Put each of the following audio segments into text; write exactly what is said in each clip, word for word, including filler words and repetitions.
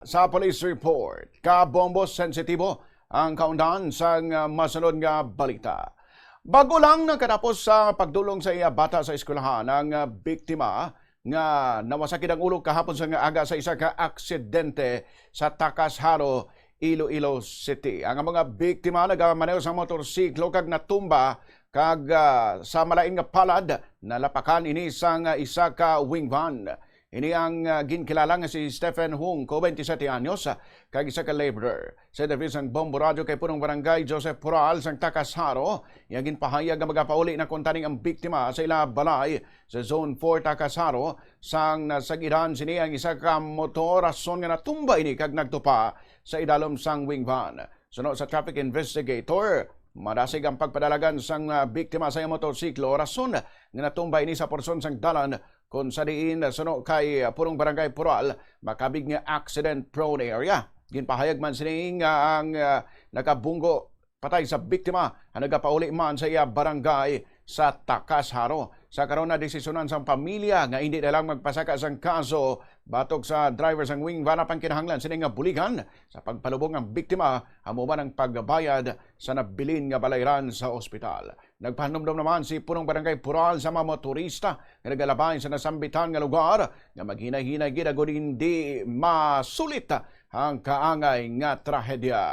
Sa police report, kabombo sensitibo ang kaundan sang, ah, masunod nga balita. Bago lang nakatapos sa pagdulong sa iya bata sa eskwelahan, ang, ah, biktima nga nawasakid ang ulo kahapon sa nga aga sa isa ka aksidente sa Tacas Jaro, Iloilo City. Ang mga biktima nagamaneho sa motorsiklo kag natumba kag, ah, sa malain nga palad nalapakan ini sang, ah, isa ka wing van. Ini ang, ah, ginkilala nga si Stephen Hung, ko, twenty-seven anyos, ah, kag isa ka laborer. Sa interview sang Bombo Radyo kay Punong Barangay Joseph Pural sang Tacas Jaro, iya ginpahayag nga magapauli na kuntani ang biktima sa ila balay sa Zone four Tacas Jaro, sang nasagiran sini ang isa ka motor, rason nga natumba ini kag nagtupa sa idalom sang wing van. Suno sa traffic investigator, madasig ang pagpadalagan sang, ah, biktima sa iya motorsiklo, rason nga natumba ini sa porsyon sang dalan kon sa diin, suno kay, ah, Punong Barangay Pural, makabig nga accident-prone area. Ginpahayag man sini nga ang, ah, nakabunggo patay sa biktima ang nagapauli man sa iya barangay sa Tacas Jaro. Sa karon, nadesisyonan sang pamilya nga indi na lang magpasaka sang kaso batok sa driver sang wing van, apan kinahanglan sini nga buligan sa pagpalubong ang biktima, amo man ang pagbayad sa nabilin nga balayran sa ospital. Nagpahanumdom naman si Punong Barangay Pural sa mga motorista nga nagalabay sa nasambitan nga lugar nga maghinay-hinay gid agud hindi masulit ang kaangay nga trahedya.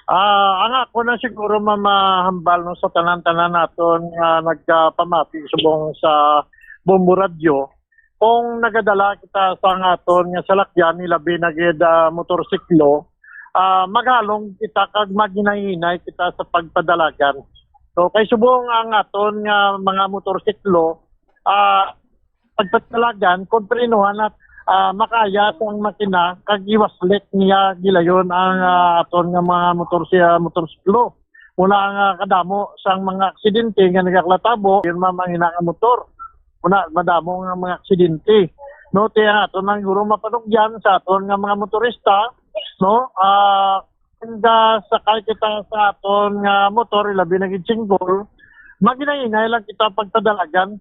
Ah, ang ako na siguro mamahambal, no, sa tanan-tanan naton nga nagapamati subong sa Bombo Radyo, kung nagadala kita sa aton nga salakyan, ilabi na gid, ah, motorsiklo, ah, maghalong kita kag maghinay-hinay kita sa pagpadalagan. So, kay subong ang aton nga mga motorsiklo, ah, pagpadalagan, kung prinuhan at, ah, makaya sang makina, kag iwaslit niya gilayon ang, ah, aton nga mga motor siya, motorsiklo. Wala nga kadamo sang mga aksidente nga nagaklatabo, yun man ang ina nga motor. Wala, madamo nga mga aksidente. No, ti ang aton lang siguro mapanugyan sa aton nga mga motorista, no? Ah, kung sakay kita sa aton nga motor, ilabi na gid single, maghinay-hinay lang kita pagpadalagan.